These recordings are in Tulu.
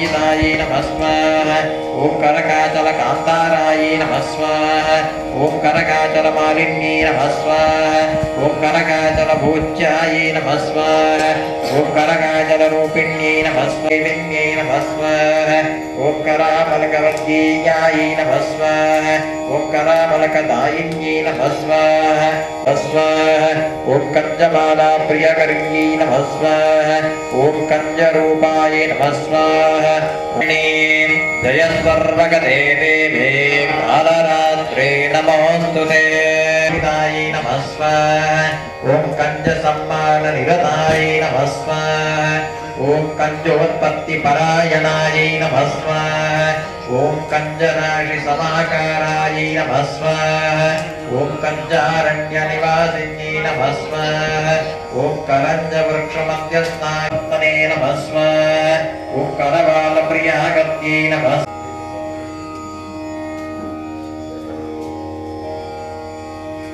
करकाचलपूजितायै नमः स्वाहा। ॐ करकाचलकान्तारायै नमः स्वाहा। ॐ करकाचलमालिन्यै नमः स्वाहा। ॐ करकाचलभोज्यायै नमः स्वाहा। ॐ करकाचलरूपिण्यै नमः स्वाहा नमः स्वाहा। ॐ करामलकवर्गीयायै नमः स्वाहा। ॐ करामलकदायिन्यै नमः स्वाहा स्वाहा। ॐ कञ्जमालाप्रियकर्यै नमः स्वाहा। ॐ कञ्जरूपायै नमः स्वाहा। जय सर्वगते देवे कालरात्रे नमोऽस्तु ते। नमः स्वाहा। ॐ कञ्जसम्माननिरतायै नमः स्वाहा। ॐ कञ्जोत्पत्तिपरायणायै नमः स्वाहा। ॐ कञ्जराशिसमाकारायै नमः स्वाहा। ॐ कञ्जारण्यनिवासिन्यै नमः स्वाहा। ॐ करञ्जवृक्षमध्यस्थाय नमः स्वाहा। ॐ करवालप्रियागत्यै नमः।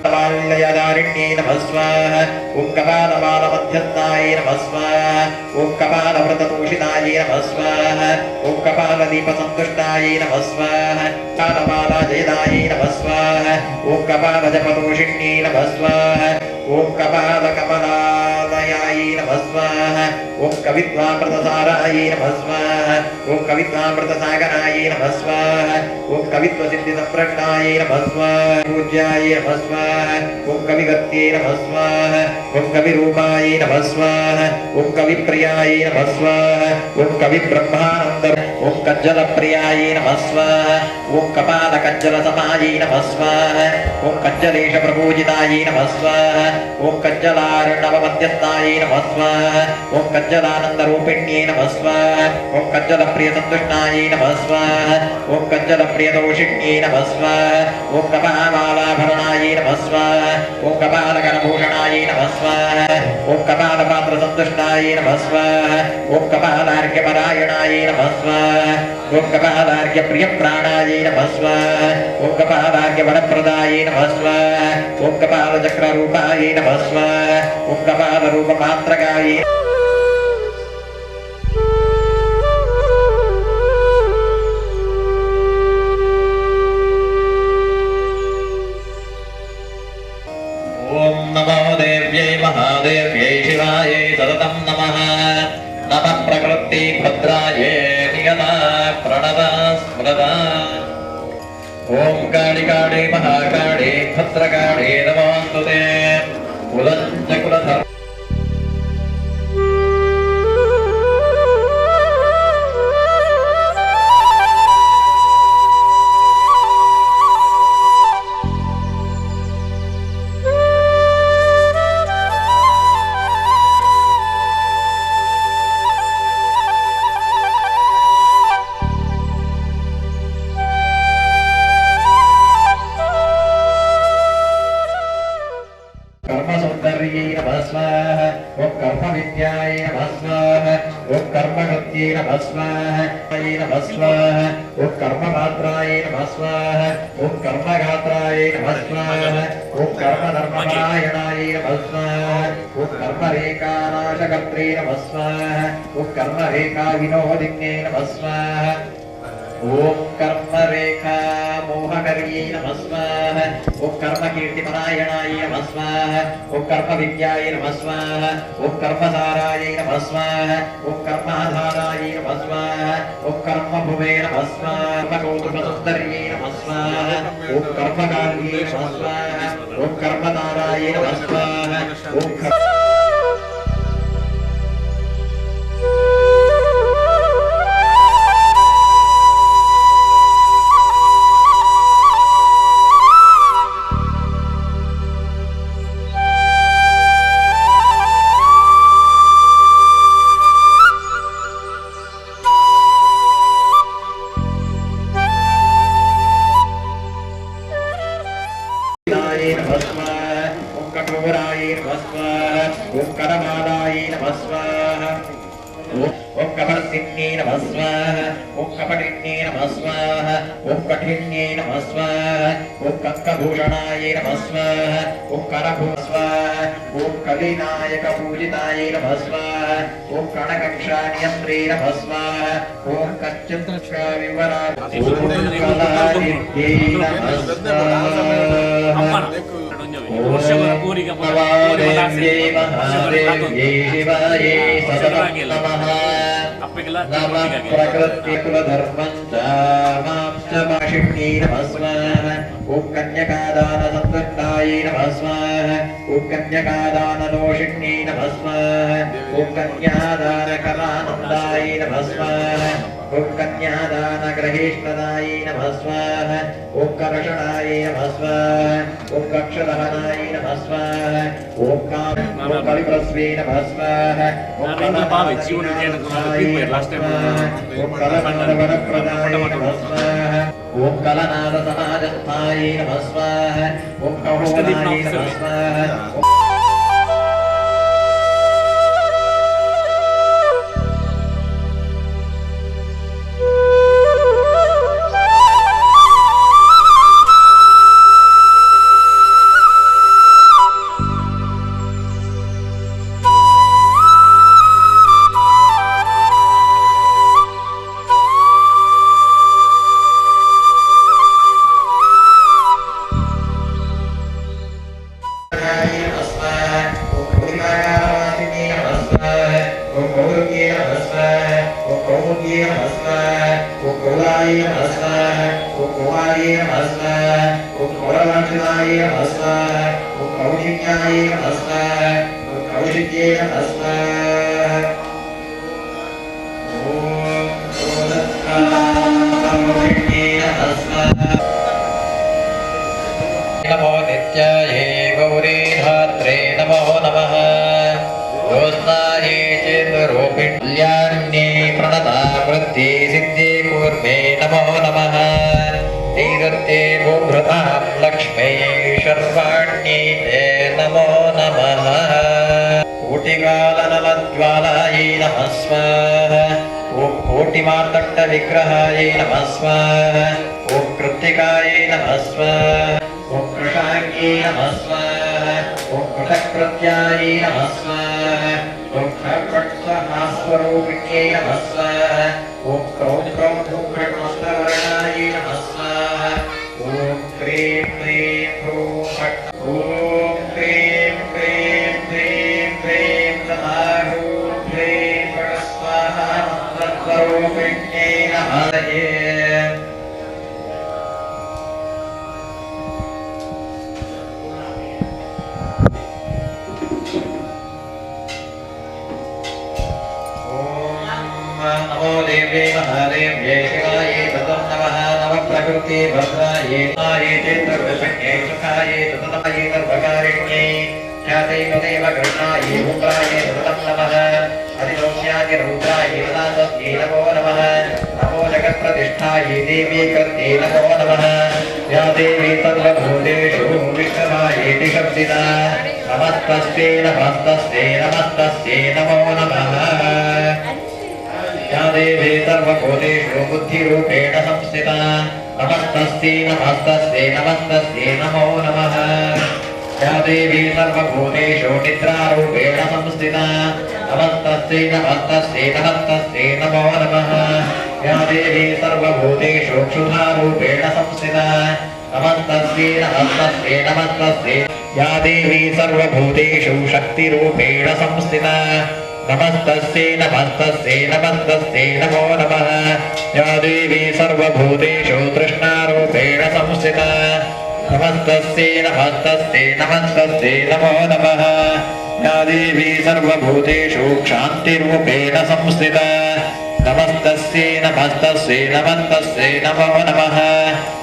कपालयदारिण्यै नमः स्वाहा। ॐ कपालमालमध्यस्थायै नमः स्वाहा। ॐ कपालव्रततोषितायै नमः स्वाहा। ॐ कपालदीपसन्तुष्टायै नमः स्वाहा। कपालमालाजयदायै नमः स्वाहा। ॐ कपालजपतोषिण्यै नमः स्वाहा। ॐ कपालकमलालयायै नमः स्वाहा। ॐ कवित्वामृतसारायै नमः स्वाहा। ॐ कवित्वामृतसागरायै नमः स्वाहा। ॐ कवित्वसिद्धिसम्प्रष्टायै नमः स्वाहा। पूज्यायै नमः स्वाहा। ॐ कविगत्यै नमः स्वाहा। ॐ कविरूपायै नमः स्वाहा। ॐ कविप्रियायै नमः स्वाहा। ॐ कविब्रह्मानन्द ॐ कज्जलप्रियायै नमः स्वाहा। ॐ कपालकज्जलसमायै नमः स्वाहा। ॐ कज्जलेशप्रपूजितायै नमः स्वाहा। ॐ कज्जलार्णवमध्यस्थायै नमः स्वाहा। ॐ कज्जलानन्दरूपिण्यै नमः स्वाहा। ॐ कज्जलप्रियसन्तुष्टायै नमः स्वाहा। ॐ कज्जलप्रियतोषिण्यै नमः स्वाहा। ॐ कपालमालाभरणायै नमः स्वाहा। ॐ कपालकरभूषणायै नमः स्वाहा। ॐ कपालपात्रसन्तुष्टायै नमः स्वाहा। ॐ कपालार्घ्यपरायणायै नमः स्वाहा। ॐ कपालार्घ्यप्रियप्राणायै नमः स्वाहा। ॐ कपालार्घ्यवरप्रदायै नमः स्वाहा। ॐ कपालचक्ररूपायै नमः स्वाहा। ॐ कपालरूपमात्रकायै ॐ नमो देव्यै महादेव्यै शिवायै सततं नमः। नमः प्रकृति भद्रायै नियता प्रणता स्मृता। ॐ काली काली महाकाली भद्रकाली नमोऽस्तु ते। कुलं च कुलधर्म कर्मसौन्दर्यै नमः स्वाहा। ॐ कर्मविद्यायै नमः स्वाहा। ॐ कर्मगत्यै नमः स्वाहा। नमः स्वाहा। ॐ कर्ममात्रायै नमः स्वाहा। ॐ कर्मगात्रायै नमः स्वाहा। ॐ कर्मधर्मपरायणायै नमः स्वाहा। ॐ कर्मरेखानाशकर्त्रे नमः स्वाहा। ॐ कर्मरेखाविनोदिन्यै नमः स्वाहा। ॐ कर्मरेखा मोहकर्यै नमः स्वाहा। ॐ कर्मकीर्तिपरायणायै नमः स्वाहा। ॐ कर्मविद्यायै नमः स्वाहा। ॐ कर्मसारायै नमः स्वाहा। ॐ कर्माधारायै नमः स्वाहा। ॐ कर्मभुवे नमः स्वाहा। कर्मकौतुकसुन्दर्यै नमः स्वाहा। ॐ कर्मकार्यै नमः स्वाहा। ॐ कर्मतारायै नमः स्वाहा। ॐ नमः स्वाहा। ॐ कठोरायै नमः स्वाहा। कपटिन्ये नमः स्वाहा। ॐ कठिन्ये नमः स्वाहा। ॐ कङ्कभूषणाय नमः स्वाहा। ॐ करभू स्वाहा। ॐ कविनायकपूजिताय नमः स्वाहा। ॐ कणकक्षानियन्त्रे नमः स्वाहा। ॐ कश्चित्विवरा ॐ कलानिध्ये नमः स्वाहा। नवादेव्यै महादेव्यै शिवायै सततं नमः। नमः प्रकृतिकुलधर्मं च मां च माषिण्यै नमः स्वाहा। ॐ कन्यकादानसन्तुष्टायै नमः स्वाहा। ॐ कन्यकादानदोषिण्यै नमः स्वाहा। ॐ कन्यादानकलानन्दायै नमः स्वाहा। ॐ कन्यादानग्रहेष्णदायै नमः स्वाहा। ॐ कर्षणायै नमः स्वाहा। ॐ कक्षदहनायै नमः स्वाहा। ॐ कलिप्रस्वे नमः स्वाहा। ॐ कलनादवरप्रदायै नमः स्वाहा। ॐ कलनादसमाजस्थायै नमः स्वाहा। ॐ कहोदायै नमः स्वाहा। नमो नित्यायै गौरी धात्रे नमो नमः। ज्योत्स्नायै चेतुरूपिण्यान्यै प्रणता वृद्धि सिद्धि कूर्मे नमो नमः। नैऋत्ये गोभृतां लक्ष्मी शर्वाण्यै ते नमो नमः। कोटिकालनलज्वालायै नमः स्वाहा। ॐ कोटिमार्तण्डविग्रहायै नमः स्वाहा। ॐ कृत्तिकायै नमः स्वाहा। ॐ कृशाङ्ग्यै नमः स्वाहा। ॐ कृतकृत्यायै नमः स्वाहा। ॐ खट्सहास्वरूपिण्यै नमः स्वाहा। ॐ क्रौं क्रौं धूम्रमस्तवर्णायै नमः स्वाहा। ॐ क्रीं क्रीं ह्रूं फट्। ॐ क्रीं क्रीं क्रीं क्रीं तथा ह्रूं ह्रीं फट् स्वाहा मन्त्रस्वरूपिण्यै नमः। नमो देव्यै महादेव्यै शिवायै ततं नमः। नमः प्रकृति भद्रायै मायै चेतरूपिण्यै सुखायै ततमायै सर्वकारिण्यै ख्यातै तदेव गृह्णायै रुद्रायै ततं नमः। अधिसौम्याय रुद्रायै वदासत्यै नमो नमः। नमो जगत्प्रतिष्ठायै देवी कृत्यै नमो नमः। या देवी सर्वभूतेषु विष्णुमायेति शब्दिता नमस्तस्यै नमस्तस्यै नमस्तस्यै नमो नमः। या देवी सर्वभूतेषु बुद्धिरूपेण संस्थिता नमस्तस्यै नमस्तस्यै नमस्तस्यै नमो नमः। या देवी सर्वभूतेषु निद्रारूपेण संस्थिता नमस्तस्यै नमस्तस्यै नमस्तस्यै नमो नमः। या देवी सर्वभूतेषु क्षुधारूपेण संस्थिता नमस्तस्यै नमस्तस्यै नमस्तस्यै। या देवी सर्वभूतेषु शक्तिरूपेण संस्थिता नमस्तस्यै नमस्तस्यै नमस्तस्यै नमो नमः। या देवी सर्वभूतेषु तृष्णारूपेण संस्थिता नमस्तस्यै नमस्तस्यै नमस्तस्यै नमो नमः। या देवी सर्वभूतेषु क्षान्तिरूपेण संस्थिता नमस्तस्यै नमस्तस्यै नमस्तस्यै नमो नमः।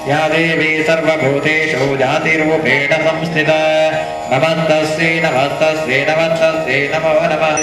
या देवी सर्वभूतेषु जातिरूपेण संस्थिता नमस्तस्यै नमस्तस्यै नमस्तस्यै नमो नमः।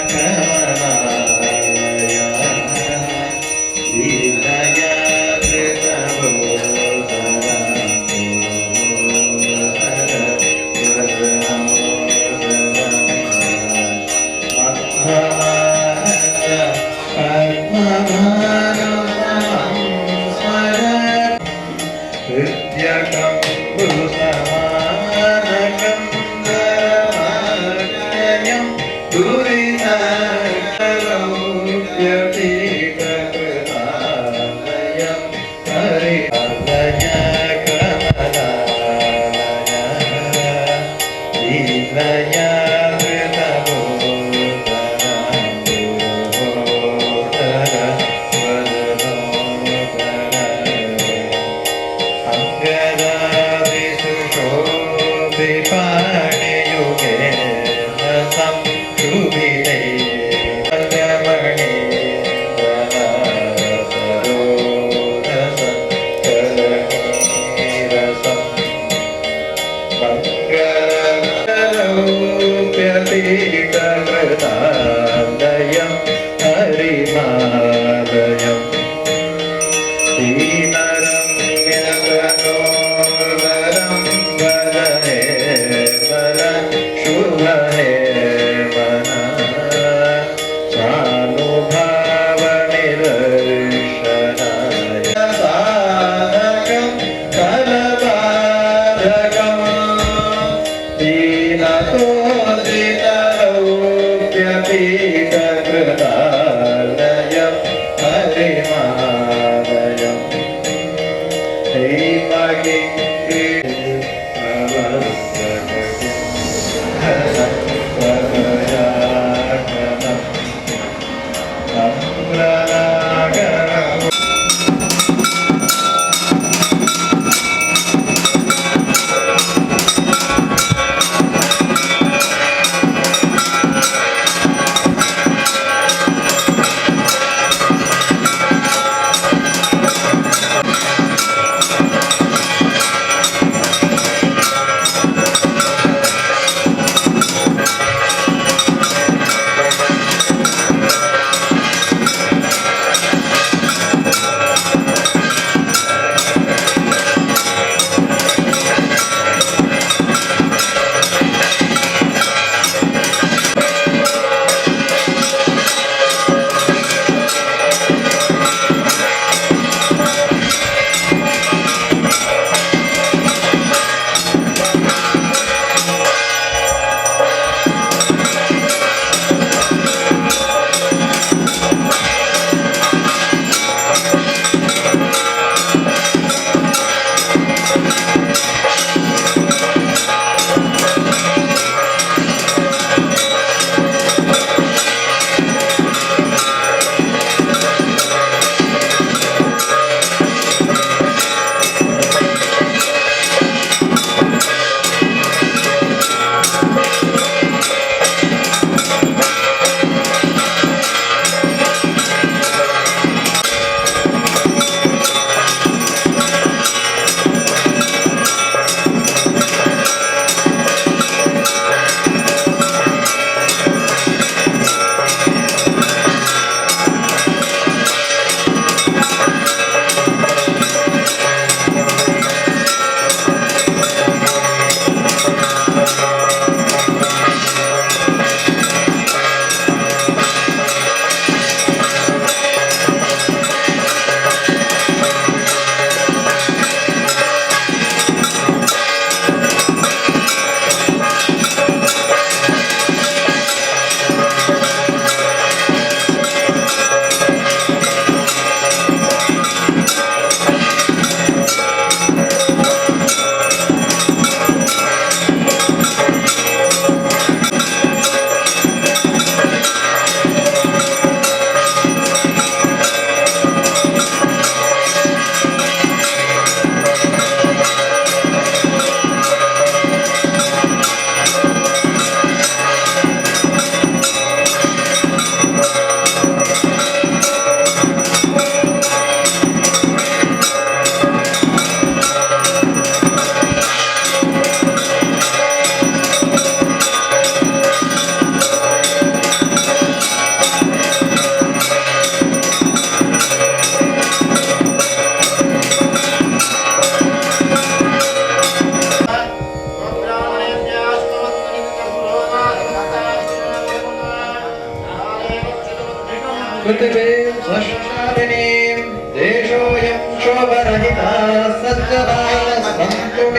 देशोऽयं क्षोभरहितः सज्जनाः सन्तु।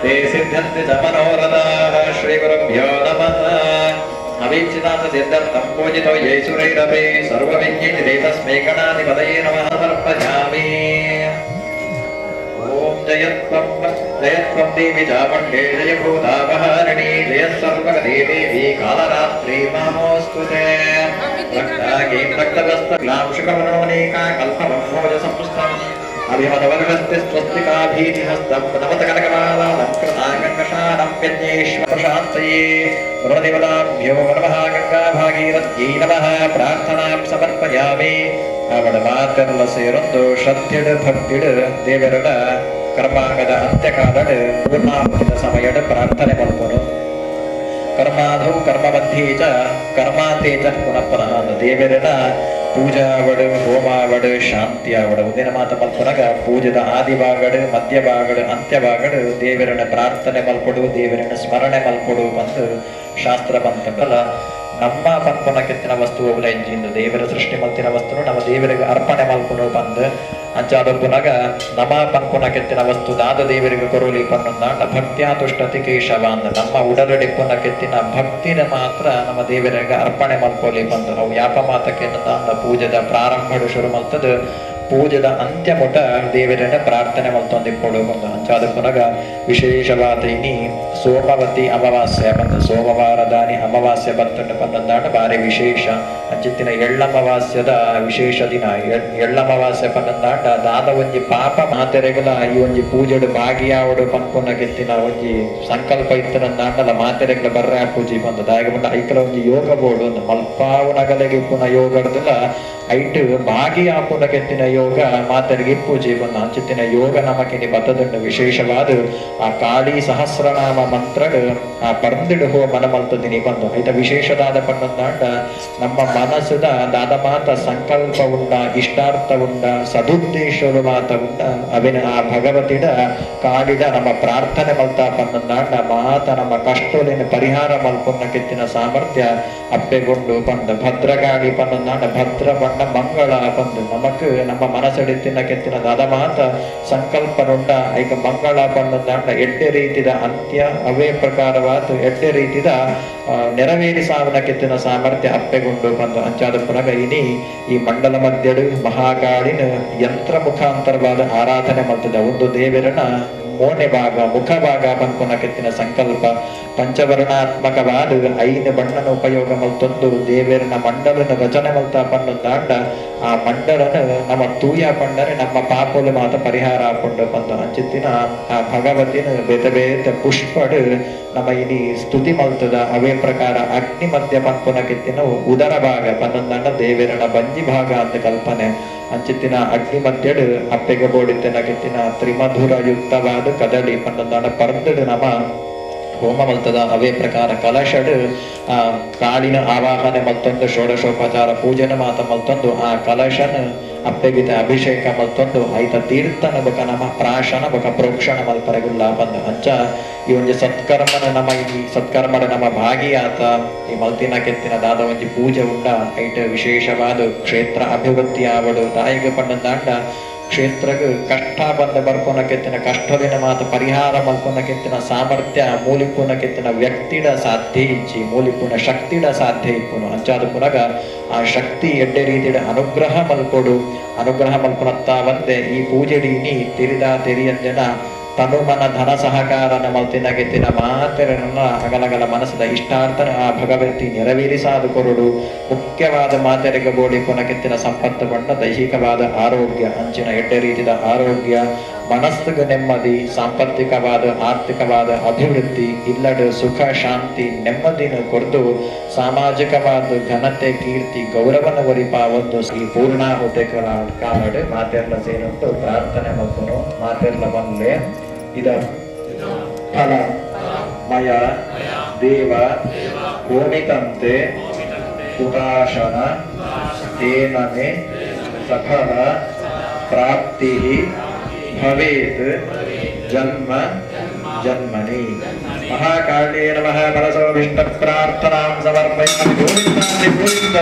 ते सिद्ध्यन्ति च मनोरथाः। श्रीगुरुभ्यो नमः। अवीक्षितात् सिद्ध्यर्थं पूजितो येषुरैरपि सर्वविज्ञेति तस्मै गणाधिपतये नमः समर्पयामि। ॐ जयत्वं जयत्वं देवी चामुण्डे जयभूतापहारिणी जय सर्वगते देवी कालरात्रि नमोऽस्तु ते। रक्तागीं रक्तवस्त्रक्लां शुकवर्णोनेका कल्पबम्भोज संस्थम् अभिमतवर्गस्ति स्वस्तिकाभीतिहस्तं नवतकनकमालालङ्कृताङ्गशानं यज्ञेश्वरशान्तये ब्रह्मदेवताभ्यो नमः। गङ्गाभागीरथ्यै नमः। प्रार्थनां समर्पयामि। ಅವಳ ಮಾತೆಲ್ಲ ಸೇರೊಂದು ಶ್ರದ್ಧೆಡು ಭಕ್ತಿಡು ದೇವರಡ ಕರ್ಮಾಂಗದ ಅಂತ್ಯಕಾಲಡು ಪೂರ್ಣಾಹುತಿದ ಸಮಯಡು ಪ್ರಾರ್ಥನೆ ಮಲ್ಪುನು. ಕರ್ಮಾಧೌ ಕರ್ಮಮಧ್ಯೆ ಚ ಕರ್ಮಾಂತೆ ಚ ಪುನಃ ಪುನಃ ದೇವರನ ಪೂಜಾವಡು ಹೋಮಾವಡು ಶಾಂತಿಯಾವಡು ಒಂದಿನ ಮಾತ ಮಲ್ಪುನಗ ಪೂಜದ ಆದಿಭಾಗಡು ಮಧ್ಯಭಾಗಡು ಅಂತ್ಯಭಾಗಡು ದೇವರನ ಪ್ರಾರ್ಥನೆ ಮಲ್ಪೊಡು ದೇವರನ ಸ್ಮರಣೆ ಮಲ್ಪೊಡು ಬಂದು ಶಾಸ್ತ್ರ ಬಂತಂಡಲ್ಲ. ನಮ್ಮ ಪನ್ಪುನ ಕೆತ್ತಿನ ವಸ್ತು ಒಬ್ಬ ಇಂಜಿಂದು ದೇವರ ಸೃಷ್ಟಿ ಮಲ್ತಿನ ವಸ್ತುನು ನಮ್ಮ ದೇವರಿಗೆ ಅರ್ಪಣೆ ಮಲ್ಪುನು ಬಂದು ಅಂಚಾದೊಪ್ಪುನಗ ನಮ್ಮ ಪನ್ಪುನ ಕೆತ್ತಿನ ವಸ್ತು ದಾದ ದೇವರಿಗೆ ಕೊರೋಲಿ ಪನ್ನುಂದಾಂಡ ಭಕ್ತ್ಯಾ ತುಷ್ಟತಿ ಕೇಶವ ಅಂದ ನಮ್ಮ ಉಡಲಡಿಪ್ಪುನ ಕೆತ್ತಿನ ಭಕ್ತಿನ ಮಾತ್ರ ನಮ್ಮ ದೇವರಿಗೆ ಅರ್ಪಣೆ ಮಲ್ಪೊಲಿ ಬಂದು ಅವು ಯಾಪ ಮಾತಕ್ಕೆ ಪೂಜೆದ ಪ್ರಾರಂಭಡು ಶುರು ಮಲ್ತದ ಪೂಜೆದ ಅಂತ್ಯಮುಟ ದೇವರನ್ನ ಪ್ರಾರ್ಥನೆ ಮಲ್ತೊಂದಿಪ್ಪೊಡು ಬಂದು ಅಂಚಾದಪ್ಪುನಗ ವಿಶೇಷವಾದ ಇನಿ ಸೋಮವತಿ ಅಮಾವಾಸ್ಯೆ ಬಂದು ಸೋಮವಾರದಾನಿ ಅಮಾವಾಸ್ಯೆ ಬತ್ತುಂಡು ಪನ್ನೊಂದಾಂಡ ಬಾರಿ ವಿಶೇಷ. ಅಂಚಿತ್ತಿನ ಎಳ್ಳಮಾವಾಸ್ಯದ ವಿಶೇಷ ದಿನ ಎಳ್ಳಮಾವಾಸ್ಯೆ ಪನ್ನೊಂದಾಂಡ ದಾದ ಒಂಜಿ ಪಾಪ ಮಾತೆರೆಗಲ ಈ ಒಂಜಿ ಪೂಜೆಡು ಭಾಗಿಯಾವಡು ಪನ್ಪುನ ಕೆತ್ತಿನ ಒಂಜಿ ಸಂಕಲ್ಪ ಇತ್ತನಂದಾಂಡಲ ಮಾತೆರೆಗಲ ಬರ್ರೆ ಪೂಜೆ ಬಂದು ದಾಯಗ ಬಂಡ ಐಕಲ ಒಂಜಿ ಯೋಗ ಬೋಡು ಒಂದು ಮಲ್ಪಾವು ನಗಲೆಗೆ ಇಪ್ಪುನ ಯೋಗಡ್ದಲ ಐಟ್ ಭಾಗಿಯಾಪುನ ಕೆತ್ತಿನ ಯೋಗ ಮಾತರಿಗೆ ಪೂಜೆ ಬಂದು ಅಂಚಿತ್ತಿನ ಯೋಗ ನಮಕಿನಿ ಬತ್ತದುಂಡು. ವಿಶೇಷವಾದ ಆ ಕಾಳಿ ಸಹಸ್ರನಾಮ ಮಂತ್ರಡು ಆ ಪರ್ದಿಡು ಹೋ ಮನ ಮಲ್ತದಿನಿ ಬಂದು ಐತ ವಿಶೇಷದಾದ ಪನ್ನೊಂದಾಂಡ ನಮ್ಮ ಮನಸ್ಸುದ ದಾದ ಮಾತ ಸಂಕಲ್ಪ ಉಂಡ ಇಷ್ಟಾರ್ಥ ಉಂಡ ಸದುದ್ದೇಶದ ಮಾತ ಉಂಡ ಅವಿನ ಆ ಭಗವತಿಡ ಕಾಡಿಡ ನಮ್ಮ ಪ್ರಾರ್ಥನೆ ಮಲ್ತಾ ಪನ್ನೊಂದಾಂಡ ಮಾತ ನಮ್ಮ ಕಷ್ಟೋಲಿನ ಪರಿಹಾರ ಮಲ್ಪೊನ್ನ ಕೆತ್ತಿನ ಸಾಮರ್ಥ್ಯ ಅಪ್ಪೆಗೊಂಡು ಬಂದು ಭದ್ರಗಾಳಿ ಪನ್ನೊಂದಾಂಡ ಭದ್ರ ಬಣ್ಣ ಮಂಗಳ ಬಂದು ನಮಕ್ ನಮ್ಮ ಮನಸ್ಸೆಡಿತ್ತಿನ ಕೆತ್ತಿನ ದಾದ ಮಾತ ಸಂಕಲ್ಪನುಂಡ ಐಕ ಮಂಗಳ ಪನ್ನೊಂದಾಂಡ ಎಡ್ಡೆ ರೀತಿದ ಅಂತ್ಯ ಅವೇ ಪ್ರಕಾರವಾದ ಎಡ್ಡೆ ರೀತಿದ ನೆರವೇರಿಸಾವನ ಕೆತ್ತಿನ ಸಾಮರ್ಥ್ಯ ಅಪ್ಪೆಗೊಂಡು ಬಂದು ಅಂಚಾದ ಪುನಗ ಇನಿ ಈ ಮಂಡಲ ಮಧ್ಯಡು ಮಹಾಕಾಳಿನ ಯಂತ್ರ ಮುಖಾಂತರವಾದ ಆರಾಧನೆ ಮಲ್ತದ ಒಂದು ದೇವರನ ಮೋನೆ ಭಾಗ ಮುಖ ಭಾಗ ಪನ್ಪುನ ಕೆತ್ತಿನ ಸಂಕಲ್ಪ ಪಂಚವರ್ಣಾತ್ಮಕವಾದ ಐದು ಬಣ್ಣನ ಉಪಯೋಗ ಮಲ್ತೊಂದು ದೇವರನ ಮಂಡಲನ ರಚನೆ ಮಲ್ತ ಪನ್ನೊಂದಾಂಡ ಆ ಮಂಡಲನ ನಮ್ಮ ತೂಯ ಪಂಡರೆ ನಮ್ಮ ಪಾಪಲು ಮಾತ ಪರಿಹಾರ ಹಾಕೊಂಡು ಬಂದು ಅಂಚಿತ್ತಿನ ಆ ಭಗವತಿನ ಬೇತೆ ಬೇತೆ ಪುಷ್ಪಡು ನಮ್ಮ ಇನಿ ಸ್ತುತಿ ಮಲ್ತದ ಅವೇ ಪ್ರಕಾರ ಅಗ್ನಿ ಮಧ್ಯ ಪನ್ಪುನ ಕೆತ್ತಿನ ಉದರ ಭಾಗ ಪನ್ನೊಂದಾಂಡ ದೇವರನ ಬಂಜಿ ಭಾಗ ಅಂತ ಕಲ್ಪನೆ ಅಂಚಿತ್ತಿನ ಅಗ್ನಿ ಮಧ್ಯಡು ಅಪ್ಪೆಗೆ ಬೋಡಿತ್ತಿನ ಕೆತ್ತಿನ ತ್ರಿಮಧುರ ಯುಕ್ತವಾದ ಕದಳಿ ಪನ್ನೊಂದಾಂಡ ಪರ್ದಡು ನಮ ಹೋಮ ಮಲ್ತದ ಅವೇ ಪ್ರಕಾರ ಕಲಶಡು ಆ ಕಾಳಿನ ಆವಾಹನೆ ಮಲ್ತೊಂದು ಷೋಡಶೋಪಚಾರ ಪೂಜನೆ ಮಾತ ಮಲ್ತೊಂದು ಆ ಕಲಶನ ಅಪ್ಪೆಗಿತ ಅಭಿಷೇಕ ಮಲ್ತೊಂದು ಐತ ತೀರ್ಥನ ಬೊಕ ನಮ ಪ್ರಾಶನ ಬೊಕ ಪ್ರೋಕ್ಷಣ ಮಲ್ಪರೆಗುಲ್ಲ ಬಂದು ಅಂಚ ಈ ಒಂಜಿ ಸತ್ಕರ್ಮನ ನಮ ಈ ಸತ್ಕರ್ಮದ ನಮ್ಮ ಭಾಗಿಯಾತ ಈ ಮಲ್ತಿನ ಕೆತ್ತಿನ ದಾದ ಒಂಜಿ ಪೂಜೆ ಉಂಡ ಐಟ ವಿಶೇಷವಾದ ಕ್ಷೇತ್ರ ಅಭಿವೃದ್ಧಿ ಆವಡು ತಾಯಿಗೆ ಪಂಡಂದಾಂಡ ಕ್ಷೇತ್ರಗ್ ಕಷ್ಟ ಬಂದ ಬರ್ಪುನ ಕೆತ್ತಿನ ಕಷ್ಟದಿನ ಮಾತ ಪರಿಹಾರ ಮಲ್ಪುನ ಕೆತ್ತಿನ ಸಾಮರ್ಥ್ಯ ಮೂಲಿಪುನ ಕೆತ್ತಿನ ವ್ಯಕ್ತಿಡ ಸಾಧ್ಯ ಇಜ್ಜಿ ಮೂಲಿಪುನ ಶಕ್ತಿಡ ಸಾಧ್ಯ ಇಪ್ಪುನು ಅಂಚಾದ ಪುನಗ ಆ ಶಕ್ತಿ ಎಡ್ಡೆ ರೀತಿಯ ಅನುಗ್ರಹ ಮಲ್ಕೊಡು ಅನುಗ್ರಹ ಮಲ್ಪುನತ್ತ ಬಂದೆ ಈ ಪೂಜೆಡೀನಿ ತಿರಿದ ತೆರಿಯಂಜನ ತನು ಮನ ಧನ ಸಹಕಾರನ ಮಲ್ತಿನ ಗೆತ್ತಿನ ಮಾತೆರನ್ನ ಅಗಲಗಲ ಮನಸ್ಸದ ಇಷ್ಟಾರ್ಥನ ಆ ಭಗವತಿ ನೆರವೇರಿಸಾದ ಕೊರಡು. ಮುಖ್ಯವಾದ ಮಾತೆರೆಗೆ ಬೋಡಿ ಪುನಕೆತ್ತಿನ ಸಂಪತ್ತು ಬಣ್ಣ ದೈಹಿಕವಾದ ಆರೋಗ್ಯ ಅಂಚಿನ ಎಡ್ಡೆ ರೀತಿಯ ಆರೋಗ್ಯ ಮನಸ್ಸಿಗೆ ನೆಮ್ಮದಿ ಸಾಂಪತ್ತಿಕವಾದ ಆರ್ಥಿಕವಾದ ಅಭಿವೃದ್ಧಿ ಇಲ್ಲಡು ಸುಖ ಶಾಂತಿ ನೆಮ್ಮದಿನ ಕೊರದು ಸಾಮಾಜಿಕವಾದ ಘನತೆ ಕೀರ್ತಿ ಗೌರವನ ಒರಿಪ ಒಂದು ಈ ಪೂರ್ಣಾಹುತಿ ಕಾಲಡು ಮಾತೆರ್ಲ ಸೇರುಂಟು ಪ್ರಾರ್ಥನೆ ಮಲ್ಪುನು ಮಾತೆರ್ಲ ಬಂದೆ ಇದ ಫಲ ಮಯ ದೇವ ಹೋಮಿತಂತೆ ಹುತಾಶನ ತೇನನೆ ಸಫಲ ಪ್ರಾಪ್ತಿ ಭವೇತ್ ಜನ್ಮ ಜನ್ಮನಿ. ಮಹಾಕಾಳ್ಯೇ ನಮಃ. ಮನಸೋಭಿಷ್ಟ ಪ್ರಾರ್ಥನಾಂ ಸಮರ್ಪಯಾಮಿ. ಗೋವಿಂದ ಗೋವಿಂದ.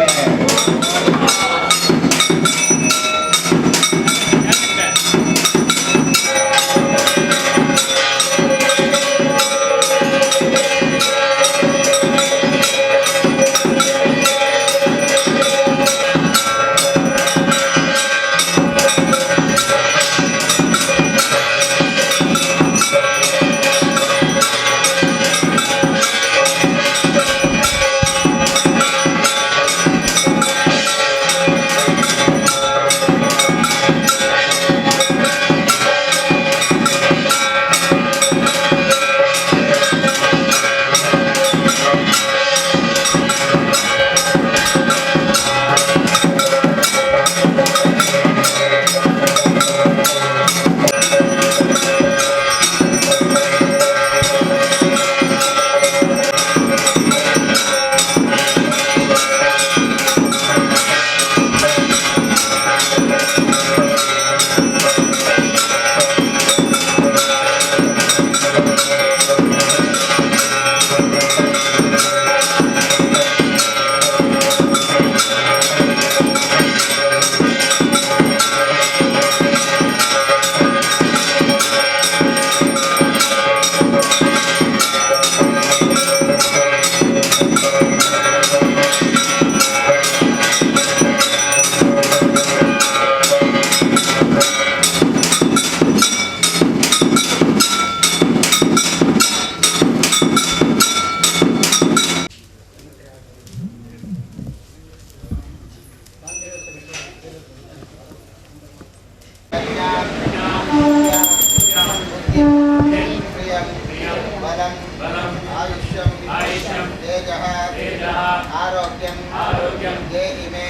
तेजः आरोग्यं देहि मे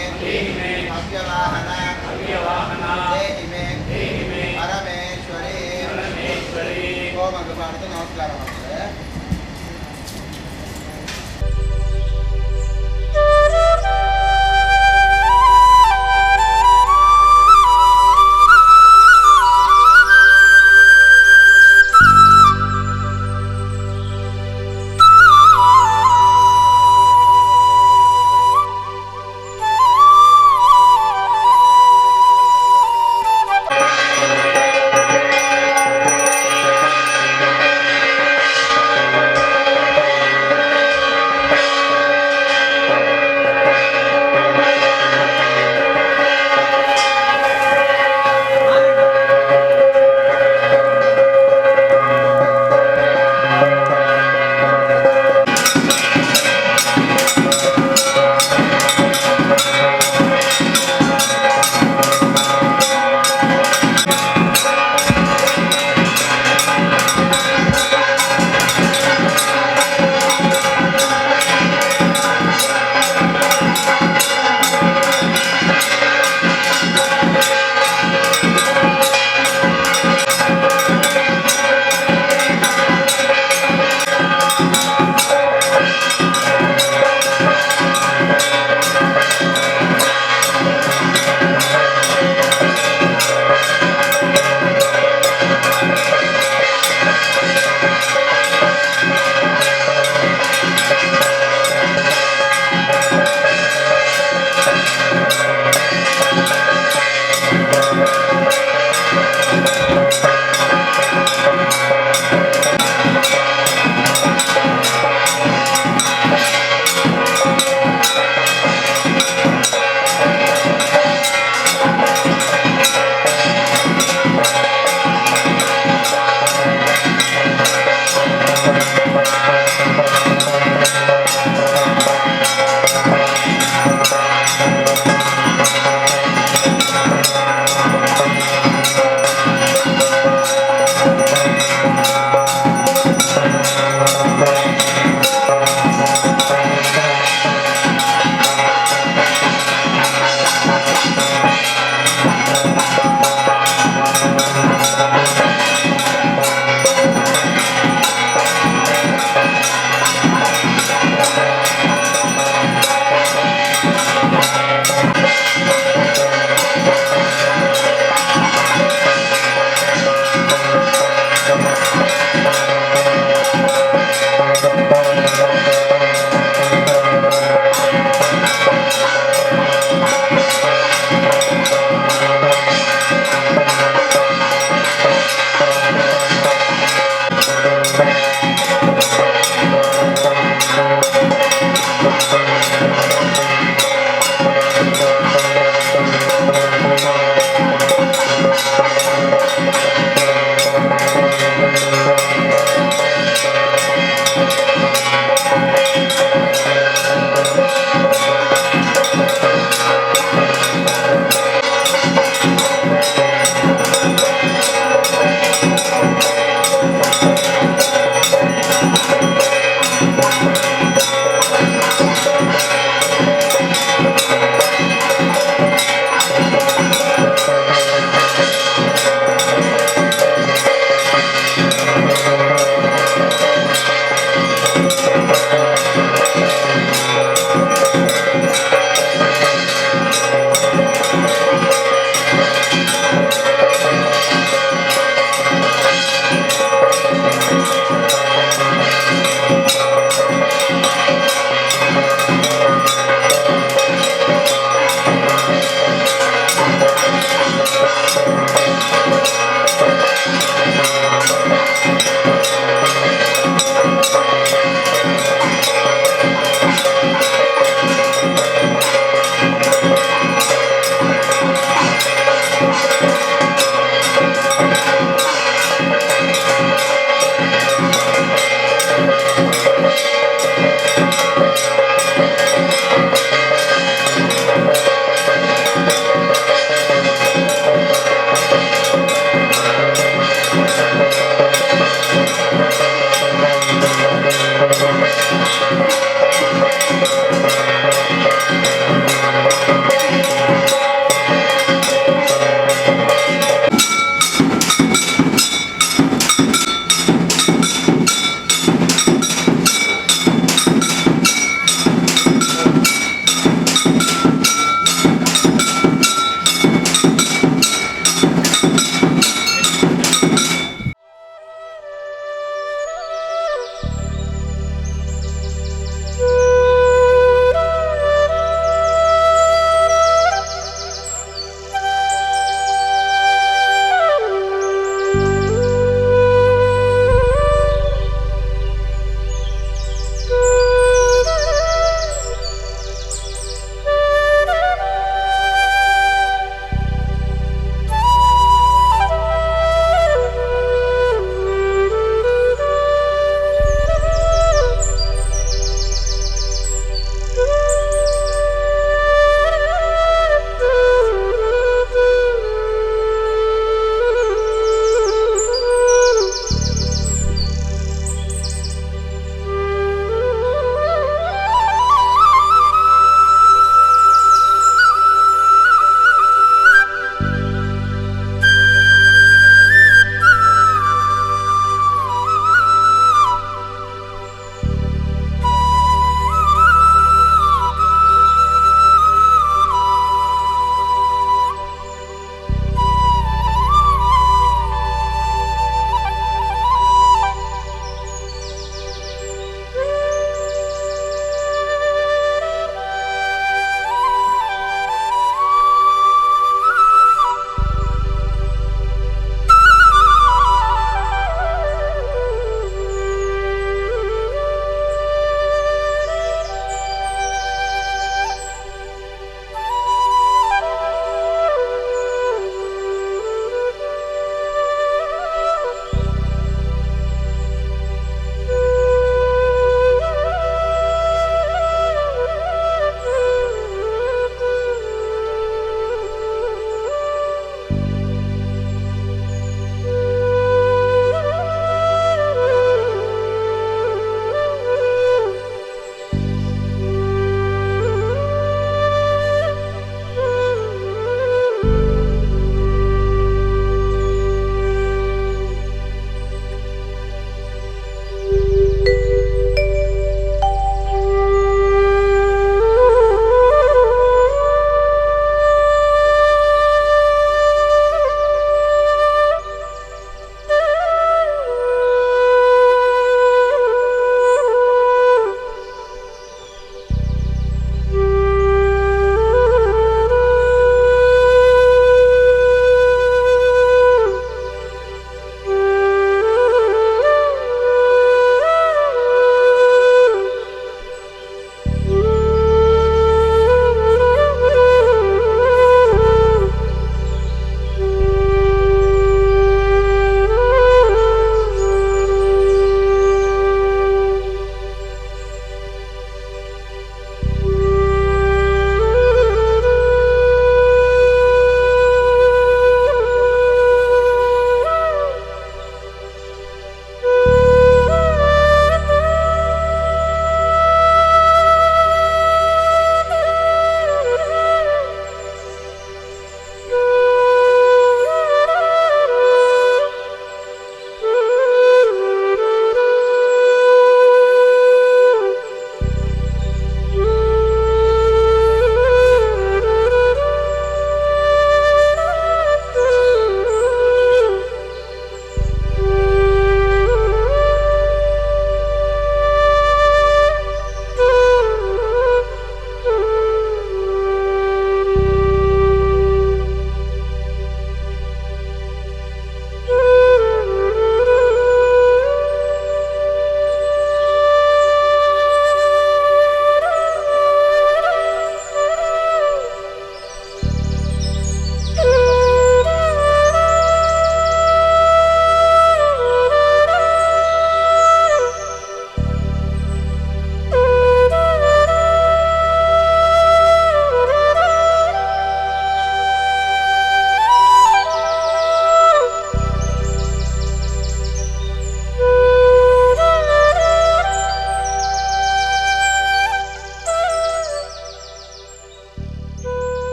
हव्यवाहन देहि मे परमेश्वरी। ओम पाडದು ನಮಸ್ಕಾರ ಮಾಡ್ತಾರೆ.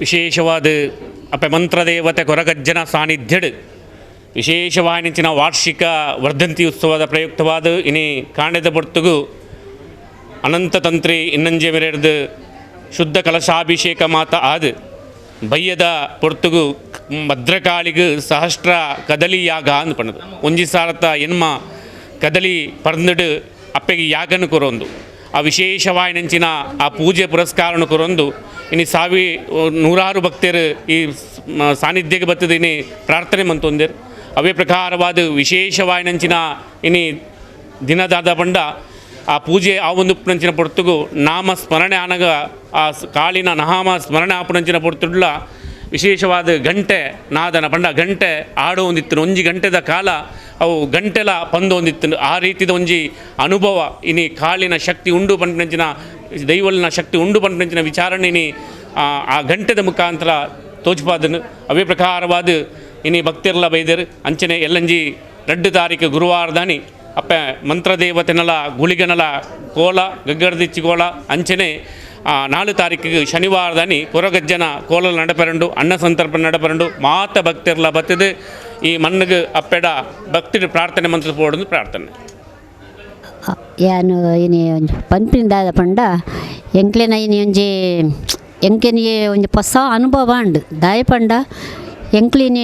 ವಿಶೇಷವಾದ ಅಪ್ಪೆ ಮಂತ್ರದೇವತೆ ಕೊರಗಜ್ಜನ ಸಾನ್ನಿಧ್ಯಡ್ ವಿಶೇಷವಾಯಿನ ವಾರ್ಷಿಕ ವರ್ಧಂತಿ ಉತ್ಸವದ ಪ್ರಯುಕ್ತವಾದ ಇನಿ ಕಾಂಡೆದ ಪೊರ್ತುಗು ಅನಂತತಂತ್ರಿ ಇನ್ನಂಜೆ ಮೆರೆರ್ದು ಶುದ್ಧ ಕಲಶಾಭಿಷೇಕ ಮಾತ ಆದ ಬಯ್ಯದ ಪೊರ್ತುಗು ಭದ್ರಕಾಳಿಗು ಸಹಸ್ರ ಕದಲಿ ಯಾಗ ಅಂದ್ ಪಣ್ಣದು ಒಂಜಿ ಸಾರತ ಎನ್ಮ ಕದಲಿ ಪರ್ಂದುಡು ಅಪ್ಪೆಗೆ ಯಾಗನು ಕೊರೊಂದು ಆ ವಿಶೇಷವಾಯಿನಂಚಿನ ಆ ಪೂಜೆ ಪುರಸ್ಕಾರನು ಕೊರೊಂದು ಇನಿ ಸಾವಿ ನೂರಾರು ಭಕ್ತರು ಈ ಸಾನ್ನಿಧ್ಯಕ್ಕೆ ಬತ್ತದ ಇನಿ ಪ್ರಾರ್ಥನೆ ಮಂತೊಂದಿರು. ಅವೇ ಪ್ರಕಾರವಾದ ವಿಶೇಷವಾಯಿನಂಚಿನ ಇನಿ ದಿನದಾದ ಪಂಡ ಆ ಪೂಜೆ ಆ ಒಂದು ಪುನಂಚಿನ ಪೊರ್ತುಗು ನಾಮ ಸ್ಮರಣೆ ಆನಗ ಆ ಕಾಳಿನ ನಾಮ ಸ್ಮರಣೆ ಆಪುನಂಚಿನ ಪೊರ್ತುಡ್ಲ ವಿಶೇಷವಾದ ಗಂಟೆ ನಾದನ ಪಂಡ ಗಂಟೆ ಆಡೋ ಒಂದಿತ್ತು ಒಂಜಿ ಗಂಟೆದ ಕಾಲ ಅವು ಗಂಟೆಲ ಪಂದು ಒಂದಿತ್ತು. ಆ ರೀತಿದ ಒಂಜಿ ಅನುಭವ ಇನಿ ಕಾಳಿನ ಶಕ್ತಿ ಉಂಡು ಪಂಪಿನಂಚಿನ ದೈವಲಿನ ಶಕ್ತಿ ಉಂಡು ಪಂಪಿನಂಚಿನ ವಿಚಾರಣೆ ಇನಿ ಆ ಗಂಟೆದ ಮುಖಾಂತರ ತೋಜ್ಪಾದನು. ಅವೇ ಪ್ರಕಾರವಾದ ಇನಿ ಭಕ್ತಿರ್ಲ ಬೈದರು ಅಂಚನೆ ಎಲ್ಲಂಜಿ 2 ತಾರೀಕು ಗುರುವಾರದಾನಿ ಅಪ್ಪೆ ಮಂತ್ರದೇವತೆನಲ ಗುಳಿಗನಲ ಕೋಲ ಗಗ್ಗರದಿಚ್ಚಿ ಕೋಲ ಅಂಚನೆ 4 ತಾರೀಕಿಗೆ ಶನಿವಾರದಾನಿ ಕೊರಗಜ್ಜನ ಕೋಲಲ್ ನಡಪೆರಂಡು ಅನ್ನ ಸಂತರ್ಪಣೆ ನಡಪೆರಂಡು ಮಾತ ಭಕ್ತಿರ್ಲ ಬತ್ತದು ಈ ಮಣ್ಣಿಗೆ ಅಪ್ಪೆಡ ಭಕ್ತಿ ಪ್ರಾರ್ಥನೆ ಮಂತ್ರ ಪೋಡೊಂದು ಪ್ರಾರ್ಥನೆ. ಯಾನು ಇನಿ ಒಂಜಿ ಪನ್ಪಿನ ದಾದ ಪಂಡ ಎಂಕ್ಲೆನ ಇನಿ ಒಂಜಿ ಎಂಕೆನಿಗೆ ಒಂಜಿ ಹೊಸ ಅನುಭವ ಉಂಡು. ದಾಯ ಪಂಡ ಎಂಕ್ಲಿನಿ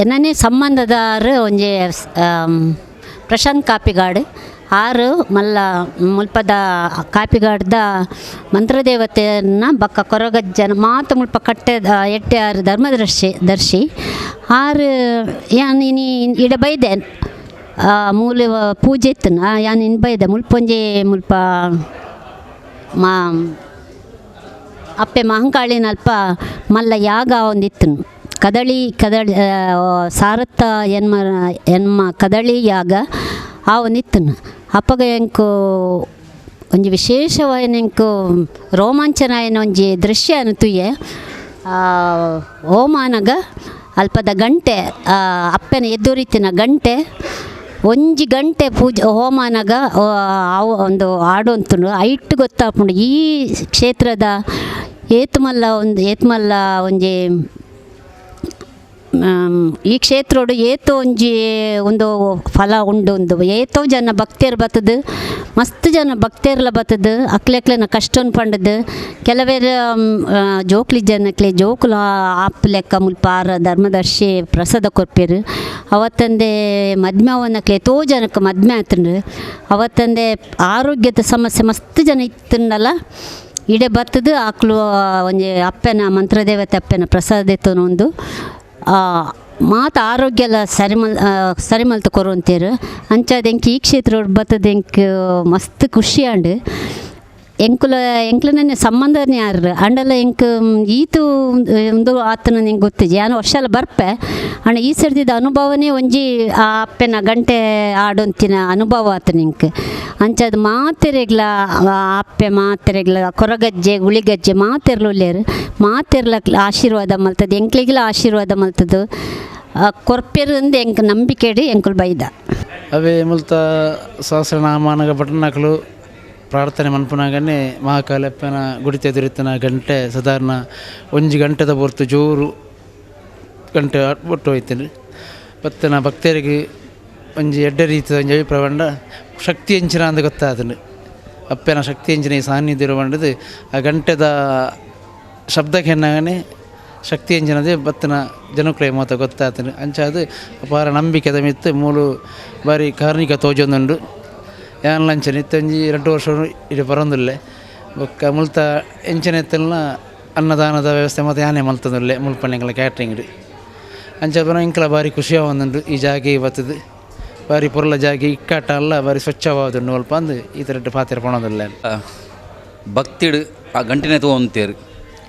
ಎನ್ನನೇ ಸಂಬಂಧದಾರು ಒಂಜಿ ಪ್ರಶಾಂತ್ ಕಾಪಿಗಾಡು ಆರು ಮಲ್ಲ ಮುಲ್ಪದ ಕಾಪಿಗಾಡ್ದ ಮಂತ್ರದೇವತೆಯನ್ನು ಬಕ್ಕ ಕೊರಗಜ್ಜನ ಮಾತು ಮುಲ್ಪ ಕಟ್ಟೆದ ಎಟ್ಟೆ ಆರು ಧರ್ಮದರ್ಶಿ ದರ್ಶಿ ಆರು ಯಾನ್ ಇನಿ ಇಡ ಬೈದೆ ಮೂಲ ಪೂಜೆ ಇತ್ತು ಯಾನ್ ಇನ್ ಬೈದೆ ಮುಲ್ಪೊಂಜಿ ಮುಲ್ಪ ಮಾ ಅಪ್ಪೆ ಮಹಂಕಾಳಿನಲ್ಪ ಮಲ್ಲ ಯಾಗ ಒಂದಿತ್ತು ಕದಳಿ ಕದಳಿ ಸಾರತ್ತ ಎನ್ಮ ಎನ್ಮ ಕದಳಿ ಯಾಗ ಆ ಒಂದಿತ್ತು. ಅಪ್ಪಗ ಎಂಕು ಒಂಜಿ ವಿಶೇಷವಾಯಿನ ಎಂಕು ರೋಮಾಂಚನಾಯನ ಒಂಜಿ ದೃಶ್ಯ ತುಯ್ಯೆ ಹೋಮಾನಗ ಅಲ್ಪದ ಗಂಟೆ ಅಪ್ಪನ ಎದ್ದುರಿತಿನ ಗಂಟೆ ಒಂಜಿ ಗಂಟೆ ಪೂಜೆ ಹೋಮಾನಗ ಒಂದು ಆಡು ಅಂತುಂಡು ಐಟ್ ಗೊತ್ತಾಪುಂಡು ಈ ಕ್ಷೇತ್ರದ ಏತ್ಮಲ್ಲ ಒಂದು ಏತ್ಮಲ್ಲ ಒಂಜಿ ಈ ಕ್ಷೇತ್ರೋಡು ಏತೋ ಒಂಜಿ ಒಂದು ಫಲ ಉಂಡು ಒಂದು ಏತೋ ಜನ ಭಕ್ತಿಯರು ಬತ್ತದು ಮಸ್ತ್ ಜನ ಭಕ್ತಿಯರ್ಲ ಬತ್ತದು ಅಕ್ಲೆ ಅಕ್ಲೆನ ಕಷ್ಟನ್ ಪಂಡದು ಕೆಲವೇರು ಜೋಕ್ಲಿ ಜನಕ್ಲೆ ಜೋಕುಲು ಆಪ್ ಲೆಕ್ಕ ಮುಲ್ಪ ಆರ ಧರ್ಮದರ್ಶಿ ಪ್ರಸಾದ ಕೊರ್ಪೇರು. ಅವತ್ತಂದೆ ಮದ್ಮೆ ಅವನಕ್ಲೆ ಏತೋ ಜನಕ್ಕೆ ಮದ್ಮೆ ಆತಂಡು. ಅವತ್ತಂದೆ ಆರೋಗ್ಯದ ಸಮಸ್ಯೆ ಮಸ್ತ್ ಜನ ಇತ್ತಂಡಲ್ಲ ಇಡೆ ಬತ್ತದು ಆಕ್ಲು ಒಂಜಿ ಅಪ್ಪೆನ ಮಂತ್ರದೇವತೆ ಅಪ್ಪೆನ ಪ್ರಸಾದ ಎತ್ತನ ಒಂದು ಮಾತ ಆರೋಗ್ಯ ಎಲ್ಲ ಸರಿಮಲ್ತು ಕೊರೊಂತೇರು. ಅಂಚಾದ ಎಂಕ್ ಈ ಕ್ಷೇತ್ರ ಬತ್ತದ ಎಂಕ್ ಮಸ್ತ್ ಖುಷಿ ಆಂಡ್. ಎಂಕುಲ ಎಂಕ್ಲನೇ ಸಂಬಂಧನೇ ಯಾರು ಅಂಡಲ ಎಂಕ್ ಈತು ಒಂದು ಆತನ ಎಂಕ್ ಗೊತ್ತಿಜಿ ಯಾನು ವರ್ಷ ಬರ್ಪೆ ಅಂಡ ಈ ಸರ್ತಿದ ಅನುಭವನೇ ಒಂಜಿ ಆ ಅಪ್ಪೆನ ಗಂಟೆ ಆಡೊಂತಿನ ಅನುಭವ ಆತನ ಎಂಕ್. ಅಂಚಾದ ಮಾತೆರೆಗ್ಲ ಅಪ್ಪೆ ಮಾತೆರೆಗ್ಲ ಕೊರಗಜ್ಜೆ ಗುಳಿಗಜ್ಜೆ ಮಾತೆರ್ಲ ಉಲ್ಲೇರು ಮಾತೆರ್ಲ ಆಶೀರ್ವಾದ ಮಲ್ತದೆ ಎಂಕ್ಲಿಗೆಲ್ಲ ಆಶೀರ್ವಾದ ಮಲ್ತದ್ದು ಕೊರ್ಪೆರು ಅಂದು ಎಂಕ್ ನಂಬಿಕೆಡು ಎಂಕುಲು ಬೈದ. ಅವೇ ಮುಲ್ತ ಸಹಸ್ರನಾಮಾನಗ ಪಟ್ಟಣಕಲು ಪ್ರಾರ್ಥನೆ ಮನ್ಪುನಾಗನೆ ಮಹಾಕಾಲಪ್ಪನ ಗುಡಿತ ಎದುರಿತನ ಗಂಟೆ ಸಾಧಾರಣ ಒಂಜಿ ಗಂಟೆದ ಪೊರ್ತು ಜೋರು ಗಂಟೆ ಒಟ್ಟು ಹೋಯ್ತೀನಿ. ಪತ್ತನ ಭಕ್ತರಿಗೆ ಒಂಜಿ ಎಡ್ಡೆ ರೀತಿಯ ಒಂಜಿ ಅಭಿಪ್ರಾಯ ಪಂಡ ಶಕ್ತಿ ಎಂಚಿನ ಅಂದ್ ಗೊತ್ತಾತಂಡು. ಅಪ್ಪೆನ ಶಕ್ತಿ ಎಂಚಿನ ಈ ಸಾನ್ನಿಧ್ಯ ಪಂಡದು ಆ ಗಂಟೆದ ಶಬ್ದಕ್ಕೆ ಎನ್ನಾಗನೆ ಶಕ್ತಿ ಎಂಚಿನದೇ ಬತ್ತನ ಜನಕ್ಲೆ ಮಾತ ಗೊತ್ತಾತಂಡು. ಅಂಚಾದ ಅಪಾರ ನಂಬಿಕೆದ ಮಿತ್ತು ಮೂಲು ಬಾರಿ ಕಾರ್ಣಿಕ ತೋಜೊಂದುಂಡು. ಯಾನ್ಲಂಚನೆ ಇತ್ತೊಂಜಿ 2 ವರ್ಷ ಇಡೀ ಬರೋಂದಿಲ್ಲ ಬೊಕ್ಕ ಮುಲ್ತ ಎಂಚನೆ ಎತ್ತಲ್ನ ಅನ್ನದಾನದ ವ್ಯವಸ್ಥೆ ಮತ್ತು ಯಾನೆ ಮಲ್ತಂದುಲ್ಲೆ ಮುಲ್ಪಣ್ಣೆಂಕಲ ಕ್ಯಾಟ್ರಿಂಗ್ ಅಂಚ ಪುನ ಇಂಕಲ ಬಾರಿ ಖುಷಿಯಾವೊಂದುಂಡು. ಈ ಜಾಗೆ ಬತ್ತದು ಬಾರಿ ಪೊರ್ಲ ಜಾಗೆ ಇಕ್ಕಾಟ ಅಲ್ಲ ಬಾರಿ ಸ್ವಚ್ಛವಾದುಂಡು ಅಲ್ಪ ಅಂದು ಈ ಥರ ಪಾತ್ರ ಪಣೋದಿಲ್ಲ. ಭಕ್ತಿಡು ಆ ಗಂಟೆನೇ ತಗೊಂತೇರು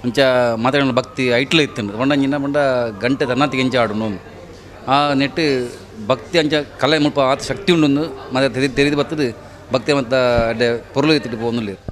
ಅಂಚ ಮಾತಾಡೋಣ ಭಕ್ತಿ ಐಟ್ಲ ಇತ್ತುಂಡು ಪಂಡ ಅಂಚಿನ ಪಂಡ ಗಂಟೆ ತನ್ನತಿಗೆ ಎಂಚ ಆಡು ಆ ನೆಟ್ಟು ಭಕ್ತಿ ಅಂಚ ಕಲೆ ಮುಲ್ಪ ಆತ ಶಕ್ತಿ ಉಂಡು ಮತ್ತೆ ತೆರೆದು ಬರ್ತದೆ ಭಕ್ತಿ ಮತ್ತು ಅಡ್ಡೆ ಪೊರ್ಲು ಎತ್ತಿಟ್ಟು ಪೋಂದುಲ್ಲೇರು.